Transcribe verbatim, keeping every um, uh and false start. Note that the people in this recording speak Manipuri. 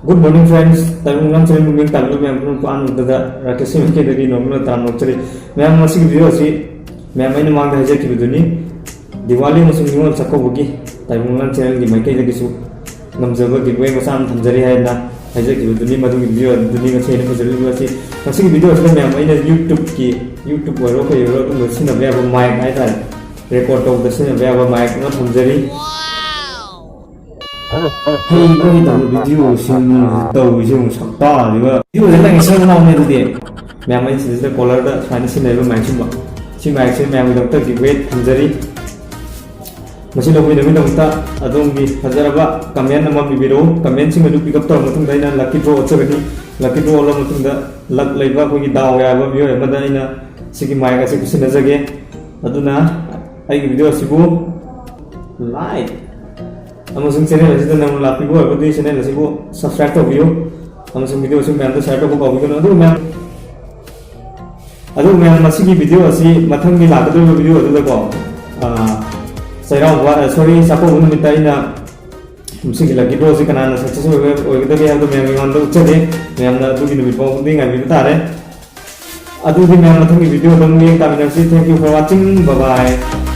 Good morning friends, ꯇꯥꯏꯕꯪ ꯂꯝ ꯆꯦꯜꯂꯤꯕ ꯃꯤꯑꯣꯏ ꯇꯥꯕꯤꯕ ꯃꯌꯥꯝ ꯄꯨꯝꯅꯃꯛꯄꯨ ꯑꯍꯥꯟꯕꯗ ꯔꯥꯀꯦꯁ ꯃꯥꯏꯀꯩꯗꯒꯤ ꯅꯣꯛꯅ ꯇꯔꯥꯝꯅ ꯑꯣꯛꯆꯔꯤ꯫ ꯃꯌꯥꯝ, ꯉꯁꯤꯒꯤ ꯚꯤꯗꯤꯑꯣ ꯑꯁꯤ ꯃꯌꯥꯝ ꯑꯩꯅ ꯃꯃꯥꯡꯗ ꯍꯥꯏꯖꯈꯤꯕꯗꯨꯅꯤ, ꯗꯤꯋꯥꯂꯤ ꯑꯃꯁꯨꯡ ꯅꯤꯉꯣꯜ ꯆꯥꯛꯀꯧꯕꯒꯤ ꯇꯥꯏꯕꯪ ꯂꯝ ꯆꯦꯅꯦꯜꯒꯤ ꯃꯥꯏꯀꯩꯗꯒꯤꯁꯨ ꯉꯝꯖꯕ ꯒꯤꯐꯋꯦ ꯃꯆꯥ ꯑꯃ ꯊꯝꯖꯔꯤ ꯍꯥꯏꯗꯅ ꯍꯥꯏꯖꯈꯤꯕꯗꯨꯅꯤ꯫ ꯃꯗꯨꯒꯤ ꯚꯤꯗꯤꯑꯣ ꯑꯗꯨꯅꯤ ꯉꯁꯤ ꯑꯩꯅ ꯄꯨꯖꯔꯛꯂꯤꯕ ꯑꯁꯤ꯫ ꯉꯁꯤꯒꯤ ꯚꯤꯗꯤꯑꯣ ꯑꯁꯤꯗ ꯃꯌꯥꯝ ꯑꯩꯅ ꯌꯨꯇ꯭ꯌꯨꯕꯀꯤ, ꯌꯨꯇ꯭ꯌꯨꯕ ꯑꯣꯏꯔꯣ ꯀꯩ ꯑꯣꯏꯔꯣ ꯑꯗꯨꯝꯕ ꯁꯤꯖꯤꯟꯅꯕ ꯌꯥꯕ ꯃꯥꯏꯛ ꯍꯥꯏꯇꯥꯔꯦ, ꯔꯦꯀꯣꯔꯗ ꯇꯧꯕꯗ ꯁꯤꯖꯤꯟꯅꯕ ꯌꯥꯕ ꯃꯥꯏꯛ ꯑꯃ ꯊꯝꯖꯔꯤ꯫ ꯍꯩꯕ ꯍꯩꯇꯕ ꯚꯤꯗꯤꯑꯣ ꯁꯦꯝꯗꯅ ꯇꯧꯔꯤꯁꯦ ꯑꯃꯨꯛ ꯁꯛꯇꯥꯁꯤꯒ꯫ ꯚꯤꯗꯤꯑꯣꯁꯦ ꯅꯪ ꯁꯦꯝ ꯂꯥꯎꯅꯦ ꯑꯗꯨꯗꯤ꯫ ꯃꯌꯥꯝ, ꯑꯩ ꯁꯤꯗꯩꯁꯤꯗ ꯀꯣꯂꯔꯗ ꯁꯨꯃꯥꯏꯅ ꯁꯤꯖꯤꯟꯅꯔꯤꯕ ꯃꯥꯏꯛꯁꯤꯡꯕ, ꯁꯤ ꯃꯥꯏꯛꯁꯦ ꯃꯌꯥꯝꯒꯤꯗꯃꯛꯇ ꯒꯤꯐꯋꯦ ꯊꯝꯖꯔꯤ꯫ ꯃꯁꯤ ꯂꯧꯕꯤꯅꯕꯒꯤꯗꯃꯛꯇ ꯑꯗꯣꯝꯒꯤ ꯐꯖꯔꯕ ꯀꯃꯦꯟ ꯑꯃ ꯄꯤꯕꯤꯔꯛꯎ꯫ ꯀꯃꯦꯟꯁꯤꯡ ꯑꯗꯨ ꯄꯤꯛ ꯑꯞ ꯇꯧꯔꯕ ꯃꯇꯨꯡꯗ ꯑꯩꯅ ꯂꯛꯀꯤ ꯗ꯭ꯔꯣ ꯑꯣꯠꯆꯒꯅꯤ꯫ ꯂꯛꯀꯤ ꯗ꯭ꯔꯣ ꯑꯣꯠꯂꯕ ꯃꯇꯨꯡꯗ ꯂꯛ ꯂꯩꯕ ꯑꯩꯈꯣꯏꯒꯤ ꯗꯥꯎ ꯌꯥꯕ ꯃꯤꯑꯣꯏ ꯑꯃꯗ ꯑꯩꯅ ꯁꯤꯒꯤ ꯃꯥꯏꯛ ꯑꯁꯤ ꯈꯨꯠꯁꯤꯟꯅꯖꯒꯦ꯫ ꯑꯗꯨꯅ ꯑꯩꯒꯤ ꯚꯤꯗꯤꯑꯣ ꯑꯁꯤꯕꯨ ꯂꯥꯏꯛ ꯑꯃꯁꯨꯡ ꯆꯦꯅꯦꯜ ꯑꯁꯤꯗ ꯅꯧꯅ ꯂꯥꯛꯄꯤꯕ ꯑꯣꯏꯔꯒꯗꯤ ꯆꯦꯅꯦꯜ ꯑꯁꯤꯕꯨ ꯁꯕꯁꯀ꯭ꯔꯥꯏꯕ ꯇꯧꯕꯤꯌꯨ ꯑꯃꯁꯨꯡ ꯚꯤꯗꯤꯑꯣ ꯑꯁꯤ ꯃꯌꯥꯝꯗ ꯁꯤꯌꯔ ꯇꯧꯕ ꯀꯥꯎꯕꯤꯒꯅꯨ꯫ ꯑꯗꯨꯒ ꯃꯌꯥꯝ, ꯑꯗꯨꯒ ꯃꯌꯥꯝ, ꯃꯁꯤꯒꯤ ꯚꯤꯗꯤꯑꯣ ꯑꯁꯤ ꯃꯊꯪꯒꯤ ꯂꯥꯛꯀꯗꯧꯔꯤꯕ ꯚꯤꯗꯤꯑꯣ ꯑꯗꯨꯗꯀꯣ, ꯑꯥ, ꯆꯩꯔꯥꯎꯕ, ꯑ, ꯁꯣꯔꯤ, ꯆꯥꯛꯀꯧꯕ ꯅꯨꯃꯤꯠꯇ ꯑꯩꯅ ꯃꯁꯤꯒꯤ ꯂꯛꯀꯤ ꯗ꯭ꯔꯣꯁꯤ ꯀꯅꯥꯅ ꯁꯛꯁꯦꯁ ꯑꯣꯏꯕ, ꯑꯣꯏꯒꯗꯒꯦ ꯍꯥꯏꯕꯗꯣ ꯃꯌꯥꯝꯒꯤ ꯃꯃꯥꯡꯗ ꯎꯠꯆꯒꯦ꯫ ꯃꯌꯥꯝꯅ ꯑꯗꯨꯒꯤ ꯅꯨꯃꯤꯠ ꯐꯥꯎꯕꯗꯤ ꯉꯥꯏꯕꯤꯕ ꯇꯥꯔꯦ꯫ ꯑꯗꯨꯗꯤ ꯃꯌꯥꯝ ꯃꯊꯪꯒꯤ ꯚꯤꯗꯤꯑꯣꯗ ꯑꯃꯨꯛ ꯌꯦꯡ ꯇꯥꯃꯤꯟꯅꯔꯁꯤ꯫ Thank you for watching. Bye bye.